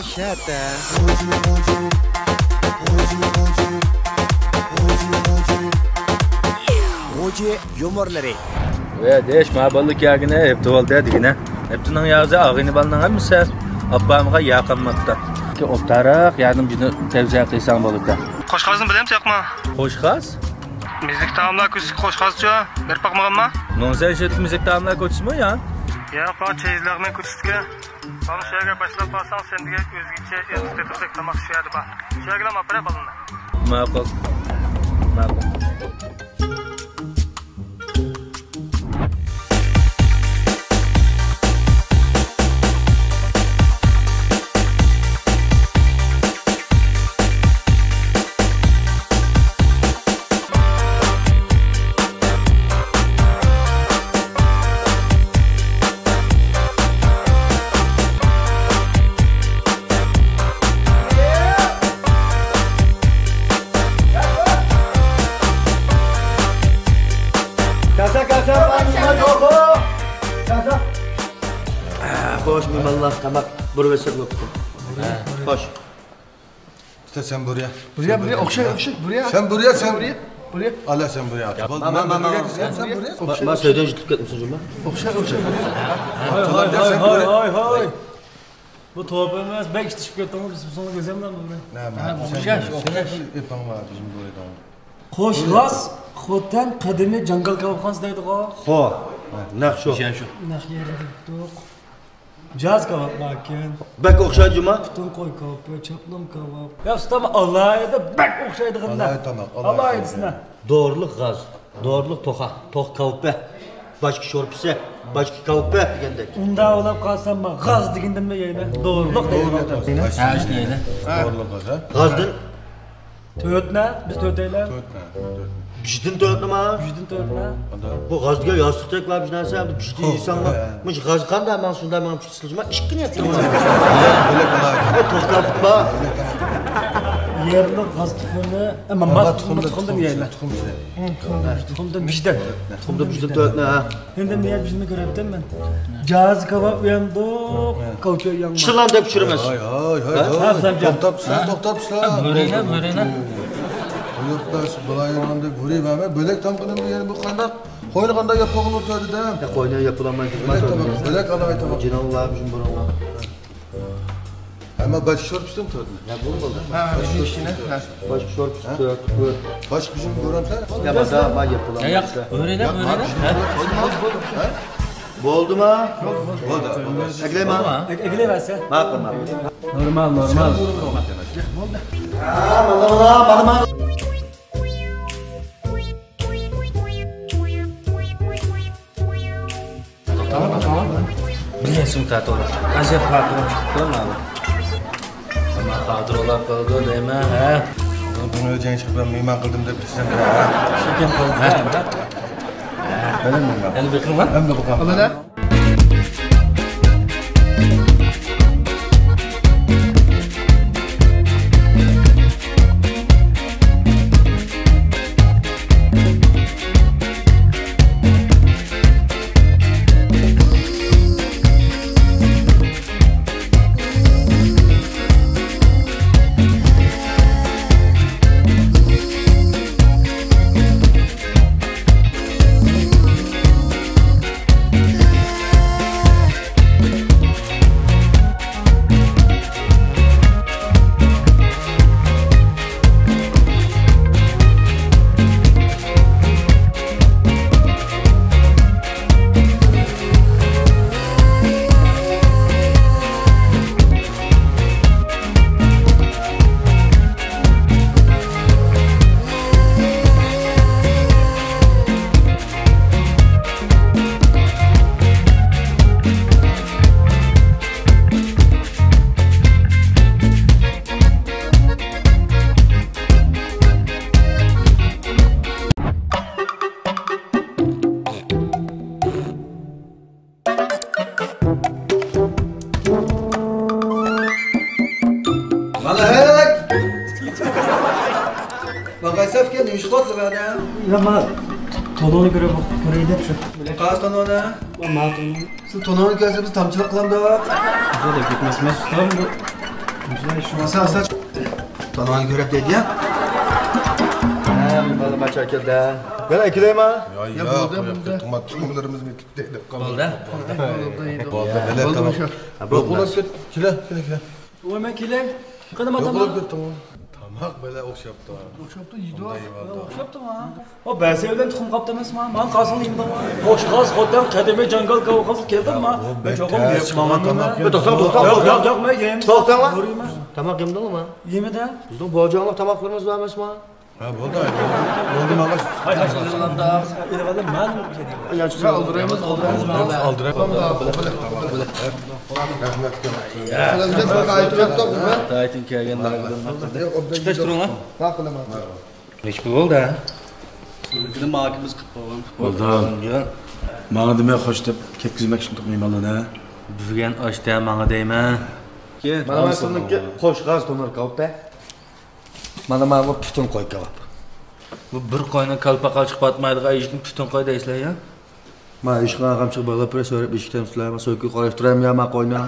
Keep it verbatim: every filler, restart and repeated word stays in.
شەتە. غۇجى يۇمۇرلىرى. ۋە دېيىش، ما بالىلىق يەرگىنى ھېپتە بولدى دېگىنە. ھېپتىنىڭ يازى ئاغىنە بالىنىڭ ھەممىسى ئاپامغا ياقماپتۇ. ئوبدانراق يەردىن بىزنى تەۋزىيە قىلساڭ بولىدۇ. قوشقازنى بىلەمسىز ياقما؟ قوشقاز؟ مىزىك تائاملار كوچىسىدىكى قوشقازچۇ؟ بېرىپ باقمىغانما؟ نونسەن شېتى مىزىك تائاملار كوچىسىمۇ يا؟ ياق، چېيىزلارنىڭ كوچىسىدىكى. مانا شۇ يەرگە باشلاپ بارساڭ، سەن دېگەن ئۆزگىچە ئېغىز تېتىغۇدەك تاماق شۇ يەردە بار. شۇ يەرگىلا ئاپىرىپ ئالدىم. ماقۇل. ماقۇل. كاسا، كاسا، كاسا. خوش، مېھمانلار، تاماق بىر ۋەسىيەت بوپتۇ. خوش. ئۇستا، سەن بۇرىيا. بۇرىيا، بۇرىيا، ئوخشاي، ئوخشاي، بۇرىيا. سەن بۇرىيا، سەن بۇرىيا. بۇرىيا. ئالا، سەن بۇرىيا. بولدى، مانا، مانا، مانا، سەن بۇرىيا. ما، ما، سەيدان يېتىپ كەتمىسۇن، جۇما. ئوخشاي، ئوخشاي، بۇرىيا. ھاي، ھاي، ھاي، ھاي، ھاي. بۇ توپ ئەمەس، بەك ئىتىشىپ كەتتىڭىز، بىز بۇنى كۆزەملەن بۇنى. نە، ما، ھە، بۇ سەن ئوخشاش، بۇرىيا. ئوخشاش. ئېپىڭ بار، بىزمۇ بۇرىيا. قوشغاز، خوتەن قەدىمىي جاڭگال كاۋاپخانىسى دەيدىغۇ. خو، نەق شۇ. ئىشەن شۇ. نەق يېرىدە تۇتۇق. جاز كاۋاپ باركەن. بەك ئوخشايدۇ جۇما. پۈتۈن قوي كاۋىپى، چاپلىم كاۋاپ. يا ئۇستام، ئالاھىدە بەك ئوخشايدىغىندا. ئالاھىدە تاماق، ئالاھىدە. ئالاھىدىسىنە. دورىلىق غاز، دورىلىق توخا، توخا كاۋىپى، باشقا شورپىسى، باشقا كاۋىپى دېگەندەك. ئۇنداق ئويلاپ قالسام، مەن غاز دېگىندىنمۇ يەيمەن. دورىلىق دەيمەن. ھە، شۇنى يەيلى. دورىلىق غاز، ھە؟ غازدىن تۆتنە، بىز تۆتەيلەن. تۆتنە، تۆتنە. بىزدىن تۆتنىما؟ بىزدىن تۆتنە. بۇ غاز دېگەن ياستۇقتەك بار بىر نەرسە، ئەمدى بىزدىن يېسەڭلار. مۇشۇ غاز قانداق، ماڭا شۇنداق، ماڭا پىكىر سىلجىما، ئىككىنى يەپ تۇرۇڭ. توختاپ، با. يەرلىك غاز تۇخۇمى، ئە، ماما تۇخۇمدىن، تۇخۇمدىن يەيلى. تۇخۇمدىن بىزدىن. تۇخۇمدىن بىزدىن تۆتنە، ھە. ئەمدى مەن بىزنى كۆرۈپتىمەن. جاز كاۋاپ ئۇياندۇق، كاۋچۇ ياڭ. چىلان دەپ چۈشۈرىمىز. ھاي، ھاي، ھاي، ھاي. توختاپسىلەر، توختاپسىلەر. بۆرىنە، بۆرىنە. قويۇپ بەرسە بۇلار يەنە بۆرە بەرمەي، بۆلەك تامىقىنى يەنە بۇ قانداق؟ قوينى قانداق ياپقان بولۇپ تۇردى دە؟ يا، قوينى ياپقىلالمايسىز. بۆلەك تاماق، بۆلەك ئالاھىدە تاماق. جىناۋلار بىزنى بۇرۇنغا. ھەممە باشقا شورپىسىدىن تۆتنى. يا، بۇ بولدى. ھە، بىزنىڭ ئىشىنى. باشقا شورپىسى تۆت، بۇ. باشقا بىزنى كۆرەمسەن؟ يا، باشقا ما ياپقىلالمايسىز. يا، ياق، ئۆرىنە، ئۆرىنە. بولدىما؟ بولدى. ئەگلەيما؟ ئەگلەيۋەرسە. ماقۇل، ماقۇل. نورمال، نورمال. ھە، مانا، مانا، مانا، مانا. توختاڭ، توختاڭ. بىر سۇمكا توغرا. ئەجەب خاتىرەم چىقىپتۇ مانا. ئەمما خاتىرىلەپ قالىدۇ دەيمەن، ھە. بۇنى جەڭ چىقىپ مېھمان قىلدىم دەپ كېتىسەن، ھە. شۇ گەپ قىلدى. ھە. بىلمەيمەن. ئەمدى بېقىڭلار. ئەمدى بېقىڭلار. مالىك! باقايسەن ئىكەن، نېمە ئىش قىلىۋاتىسىز بۇ يەردە؟ يا، ما تونۇڭنى كۆرۈپ، كۆرەي دەپ شۇ. قايسى تونۇڭنى؟ ما تونۇڭ. سىز تونۇڭنى كۆرسە بىز تامچىلىق قىلامدۇق. بۇ دەپ كەتمەسمەن ئۇستام بۇ. ئاستا، ئاستا. تانىغان كۆرۈپ دەيدۇ يا. ھە، بالىما چاكىردە. يەنە ئەكېلەيما؟ يا، يا، يا، بولدى، بولدى. تۇمار، تۇمارلىرىمىزنى تۇتتى دەپ قالدى. بولدى. بولدى، بولدى، بولدى، تامام. شۇ. يوق، بولۇپ كەت. كېلە، كېلە، كېلە. ۋاي، مەن كېلەي. قېنى، يوق، ماتاما. بولۇپ كەت، تامام. تاماق بىلەن ئوخشاپتۇ. ئوخشاپتۇ، يېدى. ئوخشاپتۇ، ھە. ئو، بەسەي بىلەن تۇخۇم قاپتۇ ئەمەسما؟ ماڭا قالسىڭ يېمىدىڭ. خوش خاس خوتەن قەدىمىي جاڭگال كاۋا قىلسا كەلدىڭما؟ مەن چوقۇم يەپ ماڭىمەن. توختاڭ، توختاڭ، توختاڭ. ياق، ياق، ياق، مەن يەيمەن. توختاڭلار. تاماق يېمىدىڭلارما؟ يېمىدى. بىزنىڭ بوجاڭلىق تاماقلىرىمىز بار ئەمەسما؟ ھە، بولدى. بولدى، ماڭا. ھاي، ھاي، ھاي. ئېلىۋالدىم، مەن. ياخشى، ئالدىرايمىز، ئالدىرايمىز. ئالدىرايمىز. رەھمەت. سىلەرگە قايتىپ ياتتۇق، بىز. تايتىن كەلگەن. چىقىش تۇرۇڭلار. نېچە پۇل بولدى؟ سىزنىڭكىنى ماكىمىز قىلىپ قويغان. بولدى. يا. ماڭا دېمەي خوش دەپ كەتكۈزمەكچىمىدۇق مېھمانلارنى، ھە؟ بۈگۈن ئاشتا ماڭا دەيمەن. مانا مەن سىزنىڭكى خوش غاز تونۇر كاۋاپ. مانا، مانا بۇ پۈتۈن قوي كاۋاپ. بۇ بىر قوينىڭ كالپاقى چىقىپ ئاتمايدىغان ئىشىكنى پۈتۈن قوي دەيسىلەر يا؟ ما ئىشقا ئاغام چىقىپ بالا پۇرە سۆرەپ ئىشىكتىن تۇتۇلار، ما سۆكۈ قويۇشتۇرام يا، ما قوينى.